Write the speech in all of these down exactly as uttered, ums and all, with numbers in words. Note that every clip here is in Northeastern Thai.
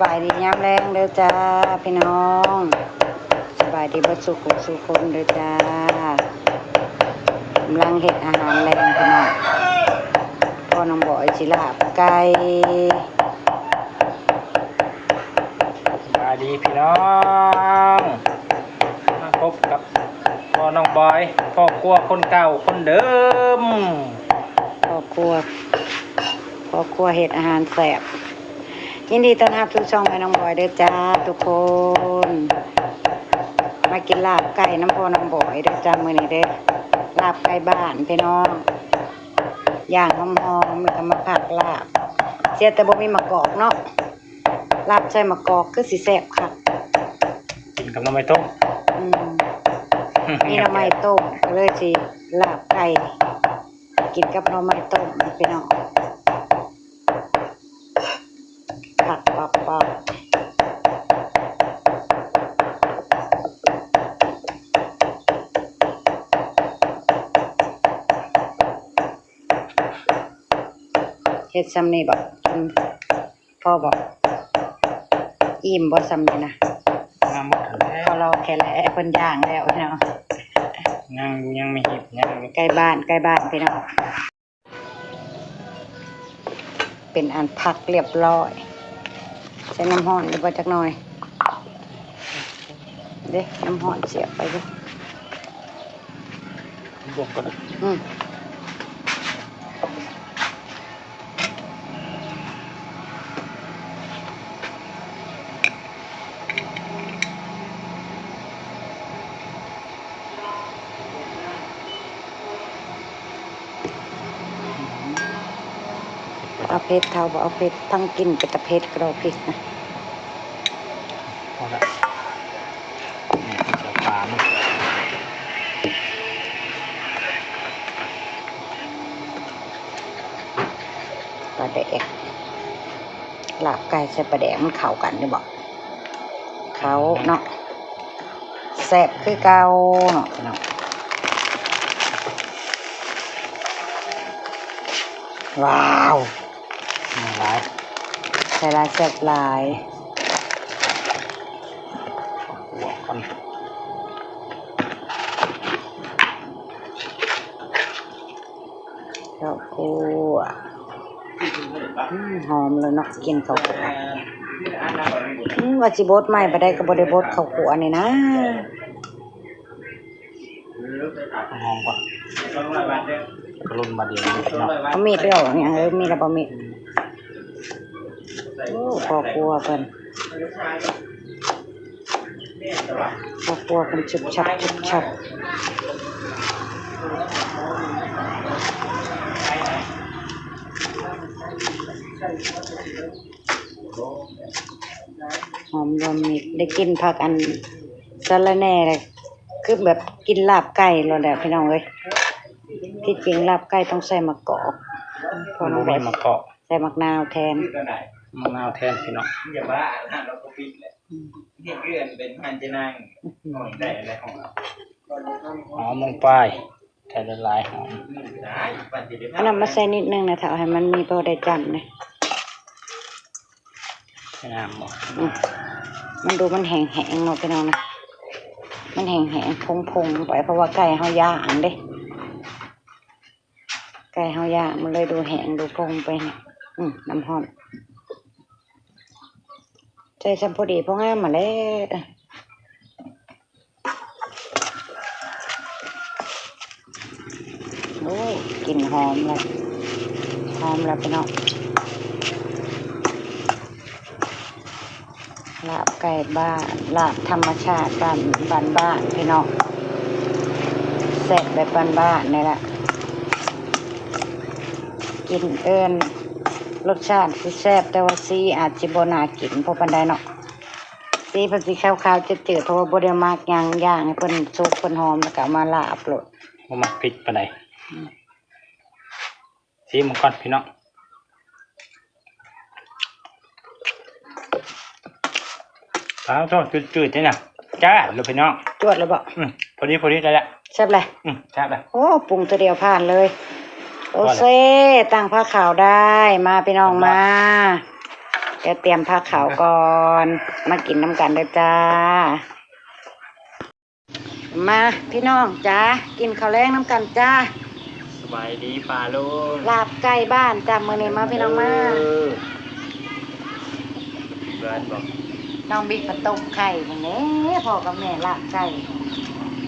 สบายดียามแลงเด้อจ้าพี่น้อง สบายดีเบิดสู่ผู้สู่คนเด้อจ้า กำลังเฮ็ดอาหารแลงพี่น้อง พ่อน้องบอยสิลาบไก่ สบายดีพี่น้อง มาพบกับพ่อน้องบอย พ่อครัวคนเก่าคนเดิม พ่อครัว พ่อครัวเฮ็ดอาหารแซ่บ ยินดีต้อนรับสู่ช่องแม่น้องบอยเด้อจ้าทุกคน มากินลาบไก่นำพ่อน้องบอยเด้อจ้า มื้อนี้เด้อ ลาบไก่บ้านพี่น้อง ย่างหอมๆ แล้วก็มาผัดลาบ เสียแต่บ่มีมะกอกเนาะ ลาบใส่มะกอกคือสิแซ่บคัก กินกับหน่อไม้ต้ม อืม มีหน่อไม้ต้ม ก็เลยสิลาบไก่ กินกับหน่อไม้ต้มพี่น้อง ผักปอกๆ เฮ็ดส่ำนี้บ่ อืม พอบ่ อิ่มบ่ส่ำนี้นะ มาหมดแล้ว พอเราแค่แหละ เพิ่นย่างแล้วพี่น้อง ยังอยู่ ยังไม่หิบ ยังอยู่ ใกล้บ้าน ใกล้บ้านพี่น้อง เป็นอันผักเรียบร้อย ใส่น้ำร้อนดีกว่าจักหน่อย เด้ น้ำร้อนเสียบไปเด้ บวกก่อนนะ อืม เอาเผ็ด เฒ่าบ่เอาเผ็ด ทั้งกินเป็นตาเผ็ดกะดอกพริกนะ พอละ นี่ใส่ปลามัน ปลาแดก ลาบไก่ใส่ปลาแดกมันเข้ากันอยู่บ่ เข้าเนาะ แซ่บคือเก่าเนาะพี่น้อง ว้าว หลาย ใส่หลายแซ่บหลาย หัวก่อน ข้าวคั่ว อืม หอมเลยเนาะ กินข้าวคั่ว อืม ว่าสิบดใหม่บ่ได้ก็บ่ได้บดข้าวคั่วนี่นะ หอมก่อน กระลุนมาเดียวนี่เนาะ เอามีดด้วยเหรอเนี่ย เออ มีดแล้วบ่มีด โอ้ พ่อครัวเพิ่น พ่อครัวเพิ่นชุบชับชุบชับ หอมรวมมิตร ได้กินผักอันสะระแหน่เลย คือแบบกินลาบไก่เลยแหละพี่น้องเอ้ย ที่จริงลาบไก่ต้องใส่มะกอก พอน้องบอย บ่มีมะกอก ใส่มะนาวแทน มะนาวแทนพี่น้อง อย่าบ้านะ เราก็ปิดแหละ อืม นี่เพื่อนเป็นพันจะนั่ง อืม หน่อยได้อะไรของเรา หอมลงไป ใส่หลายๆ หอม อืม ได้ ปันจะได้ เอาน้ำมาใส่นิดนึงนะ ถ้าเอาให้มันมีพอได้จ้ำนะ ใส่น้ำบ่ อืม มันดูมันแห้งๆ เนาะพี่น้องนะ มันแห้งๆ พงๆ ไป เพราะว่าไก่เฮาย่างเด้ ไก่เฮาย่างมันเลยดูแห้งดูพงไปเนี่ย อืม น้ำร้อน ใส่ซ้ำพอดีพองามมาแล้ว โอ้ย กลิ่นหอมแล้ว หอมแล้วพี่น้อง ลาบไก่บ้าน ลาบธรรมชาติบ้าน บ้านๆ พี่น้อง แซ่บแบบบ้านๆ นี่แหละ กินเอิ้น รสชาติสิแซ่บ แต่ว่าสีอาจสิบ่น่ากินพอปานใดเนาะ สีเพิ่นสิขาวๆ จืดๆ เพราะว่าบ่ได้หมักหยัง ย่างให้เพิ่นสุกเพิ่นหอม แล้วก็เอามาลาบโลด บ่มักพริกปานใด อืม ชิมก่อนพี่น้อง อ้าว โถ่ จืดๆ นี่นะ จ้าดเลยพี่น้อง จวดแล้วบ่ อืม พอดี พอดี ได้แล้ว แซ่บเลย อืม แซ่บเลย โอ้ ปรุงตัวเดียวผ่านเลย โอเค พอแล้ว ตั้งผ้าขาวได้ มาพี่น้อง มา มา เดี๋ยวเตรียมผ้าขาวก่อน มากินน้ำกันเด้อจ้า มาพี่น้องจ้า กินข้าวแลงน้ำกันจ้า สบายดีป้าลุง ลาบไก่บ้านจ้า มื้อนี้มาพี่น้องมา เออ เพื่อนบอก น้องบิ๊กก็ต้มไข่มื้อนี้ พ่อกับแม่ลาบไก่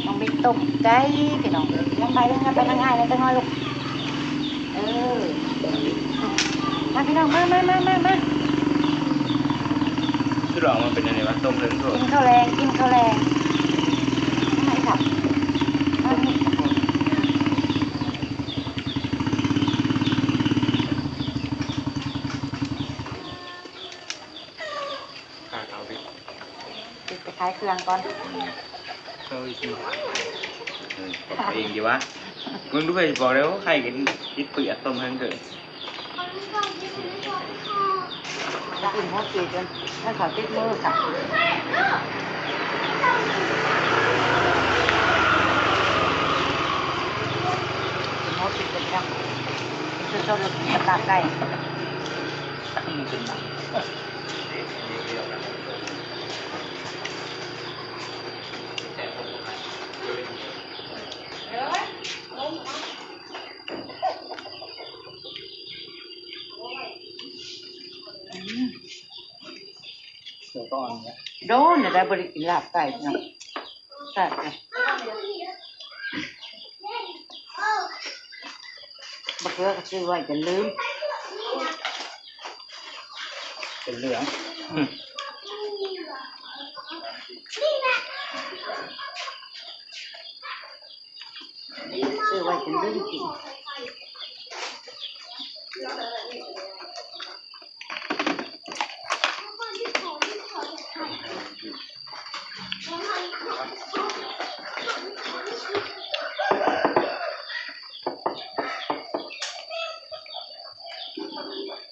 น้องบิ๊กต้มไก่ พี่น้อง ลงไป ลงไปทางอ้ายนะ จังน้อยลูก เออ มาพี่น้อง มา มา มา มา มา คือลองมันเป็นอะไรวะ ต้มเทิงโทษ กินข้าวแลง กินข้าวแลง มาค่ะ มานี่ อ่ะ เอาไป ไปขายเครื่องก่อน เอาไปกิน เออ บอกตัวเองดีวะ มึงด้วย บอกแล้วว่าใครกิน กินเปลือกต้มทั้งเกิด กินหัวปีกกัน ให้เขาติดมือค่ะ กินหัวปีกกันจ้ะ กินสดๆเลย กินกับลาบไก่ อืม กินหนัง อืม เดี๋ยวก่อนนะ โดน เดี๋ยวได้บ่ได้กินลาบไก่เนาะ แซ่บเลย บักเขือก็ซื้อไว้จนลืม เป็นเหลือง อืม ซื้อไว้จนลืมกิน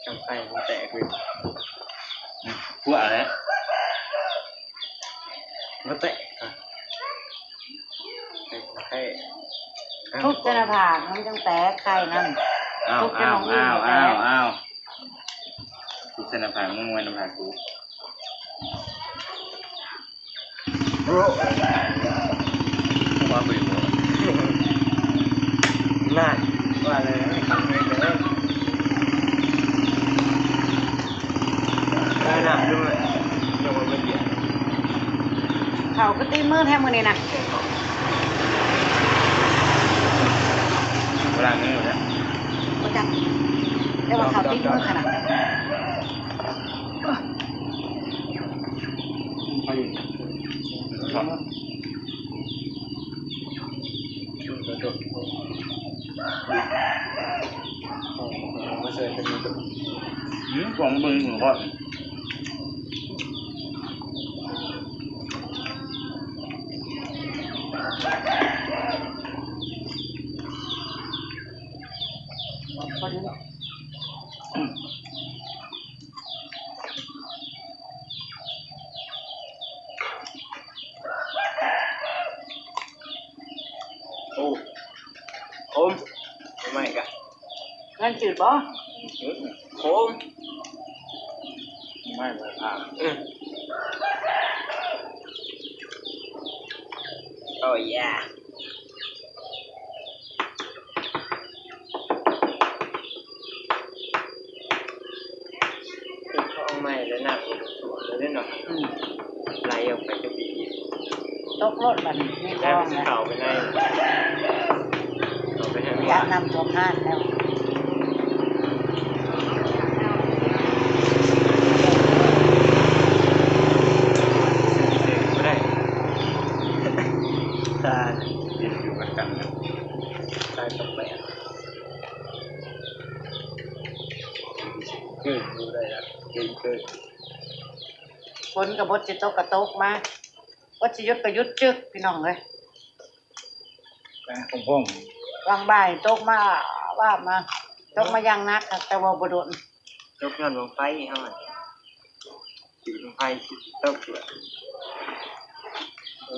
จังไฟมันแตกเลย อืม พวกอะไร มาแตะอ่ะ แตะ ทุบใส่หน้าผากมันจังแตกไข่นั่น อ้าว ทุบใส่หน้าผาก อ้าว อ้าว อ้าว อ้าว ทุบใส่หน้าผากมึง ไว้หน้าผากกู ว่าไปหมด น่า ว่าเลย ไม่ทำเลย ได้น้ำด้วย ยังไม่เปลี่ยน เขาก็ตีมือแทนมือนี่นะ เวลานี้อยู่นะ บ่จัก แต่ว่าเขาตีมือขนาด อืม ของมึงก่อน พอดี โอ้ โอ้ ไม่กะ นั่นจืดบ่ อืม โอ้ ไม่เลยอ่ะ อืม โอ้ย คือเขาเอาไม้แล้วหนักกว่าตัวเลยเนาะ อืม ไหลออกไปก็ดี ตกรถบัดนี้ ในคลองนะ แล้วมันจะเข่าไปไหน เข่าไปทาง ยะน้ำท่วมหาดแล้ว ไม่ได้ ตาย เรียนอยู่ประจำนะ ตายตกไปอ่ะ เกิดอยู่ได้ละ เกิด เกิด ฝนก็บ่สิตกก็ตกมา บ่สิหยุดก็หยุดจึก พี่น้องเอ้ย แปลงพงๆ วางบ่ายตกมา ว่ามา ตกมาอย่างหนัก แต่ว่าบ่โดน ตกย้อนบั้งไฟเฮาอะ ถือบั้งไฟตกอยู่อะ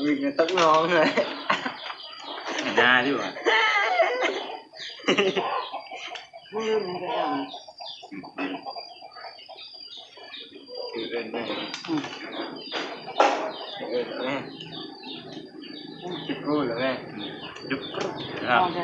วิ่งกันตกหนองเลย หน้าอยู่อะ มือมันก็ยัง อืม เอิ้นแม่ อืม เอิ้นแม่ จุดพูดแล้วแม่ จุดพูด อ่ะ เอาใจ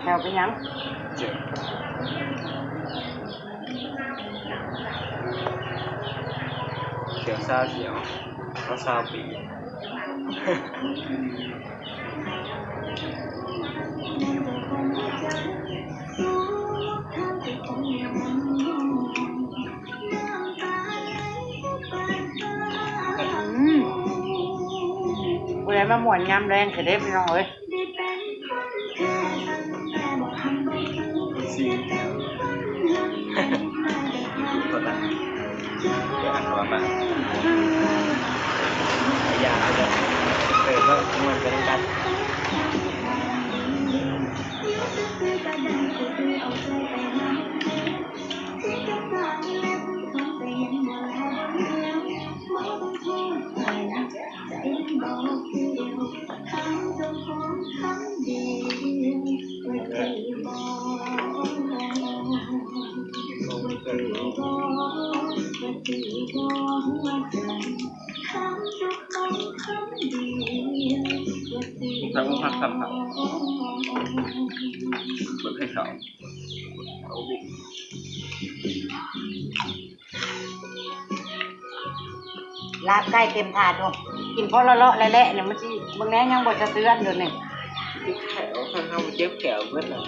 แถวเป็นหยัง เจ็บ เขียวซาเขียว ก็ซาปี อืม ผู้ใดมาม่วนยามแลงเถาะเด้พี่น้องเอ้ย สี่ คนละ เดี๋ยวอ่านก่อนมา อย่าเอาเลย เออ ก็ม่วนไปด้วยกัน ผมทำผมทำทำทำ เปิดให้เขา ลาบไก่เต็มถาดโอ้ กินพอเลาะๆแหละๆเนี่ย มันสิ เบิ่งแหน่ยังบ่สะเทือนอยู่นี่ เจ็บแขว คันเฮาเจ็บแขวเบิดแล้ว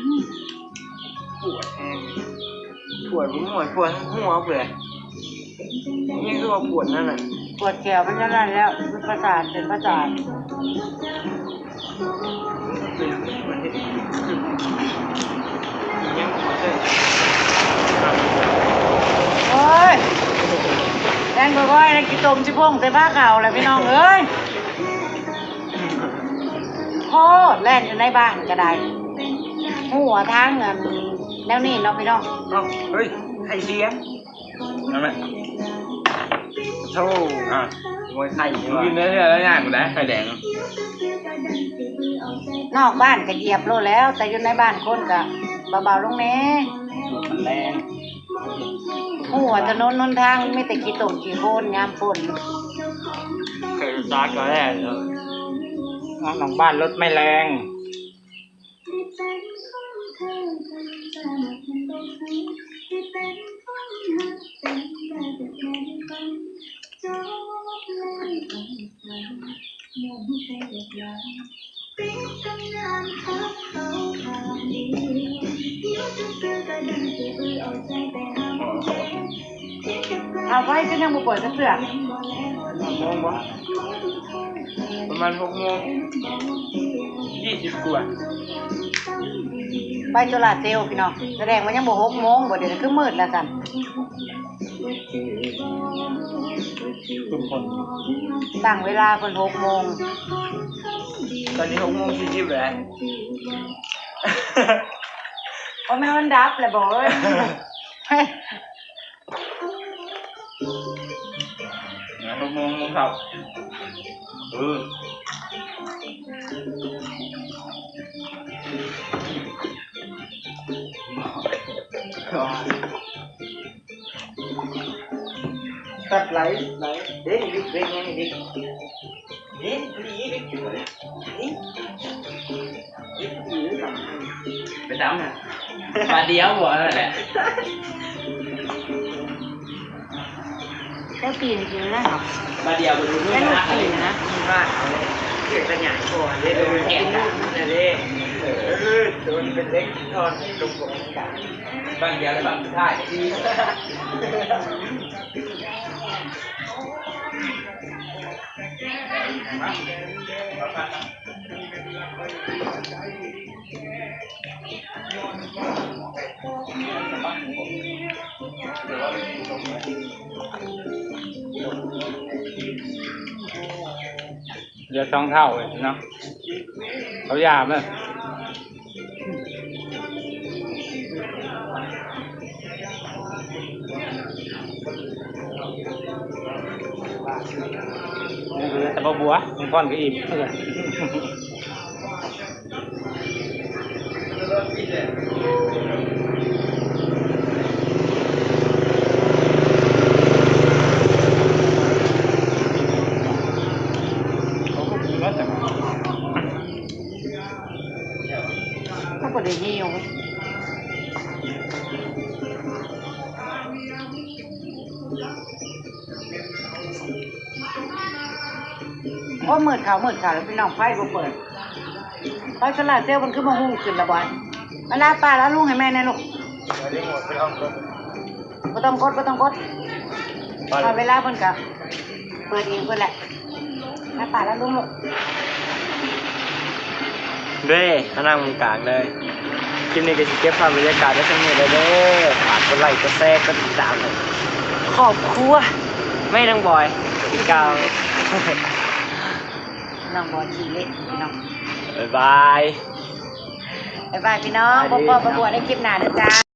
อืม ปวดแฮง ปวดหัว ปวดหัวเปื่อย นี่คือว่าปวดนั่นน่ะ ปวดแขวมันนั่นแล้ว มันประสาท เป็นประสาท โอ้ย แล่นบ่อยๆนะ ขี้ตมชิพงใส่ผ้าขาวแหละพี่น้องเอ้ย โคตรแล่นอยู่ในบ้านก็ได้ หัวทางอันแนวนี้เนาะพี่น้อง เอ้า เฮ้ย ไข่เสีย นั่นแหละ โธ่ อ่ะ มวยไข่นี่หว่า กินได้เรื่อยแล้วย่างกูได้ไข่แดง นอกบ้านก็เหยียบโลดแล้ว แต่อยู่ในบ้านคนก็เบาๆลงแหน่ มันแรง หัวถนนหนทางมีแต่ขี้ตมขี้โคลนยามฝน เคยสตาร์ทก็แน่เลย นอกบ้านรถไม่แรง เอาไว้ก็ยังบ่เปิดสักเทื่อ มองบ่ ประมาณหกโมงยี่สิบกว่า ไปตลาดเซลล์พี่น้อง แสดงว่ายังบ่หกโมงบ่ เดี๋ยวนี้คือมืดแล้วกัน ทุกคน ตั้งเวลาเพิ่นหกโมง ตอนนี้หกโมงสี่สิบแล้ว เพราะแม่มันดับเลยบอกเอ้ย นะหกโมงครับ เออ ตัดไหล ไหล เด้งดิ เด้งไงดิ เด้งดีดิ เด้งดีดิ ไปตามนะ บาดเดียวหัวนั่นแหละ แค่ปีนจริงๆนะเหรอ บาดเดียวไปดูด้วยนะ แค่ปีนนะ บ้านเขาเลย เกิดขยายก่อนเลย โดนแขนดันเลย เออ โดนเป็นเล็กทอนให้ลงตรงกลาง บางเดียวแล้วบางสุดท้าย มา เหลือสองเท่าเองเนาะ เขายาไหม แต่บ่บัว คุณพ่อนก็อิ่ม เขาก็บ่ได้หิว โอ้ มืดขาว มืดขาวแล้วพี่น้อง ไฟบ่เปิด ไฟโซลาร์เซลล์มันคือบ่หุงขึ้นละบอย มาลาป้าลาลุงให้แม่แน่ลูก บ่ต้องกด บ่ต้องกด พอเวลาเพิ่นก็เปิดเองเพิ่นแหละ มาป้าลาลุงลูก เด้ มานั่งตรงกลางเลย คลิปนี้ก็สิเก็บภาพบรรยากาศไว้เท่านี้เลยเด้อ ฝากกดไลค์ กดแชร์ กดติดตามให้ครอบครัวแม่น้องบอย คือเก่า น้องบอยขี้เล่นพี่น้อง บ๊ายบาย บ๊ายบายพี่น้อง บ๊ายบาย พบกันใหม่ในคลิปหน้าเด้อจ้า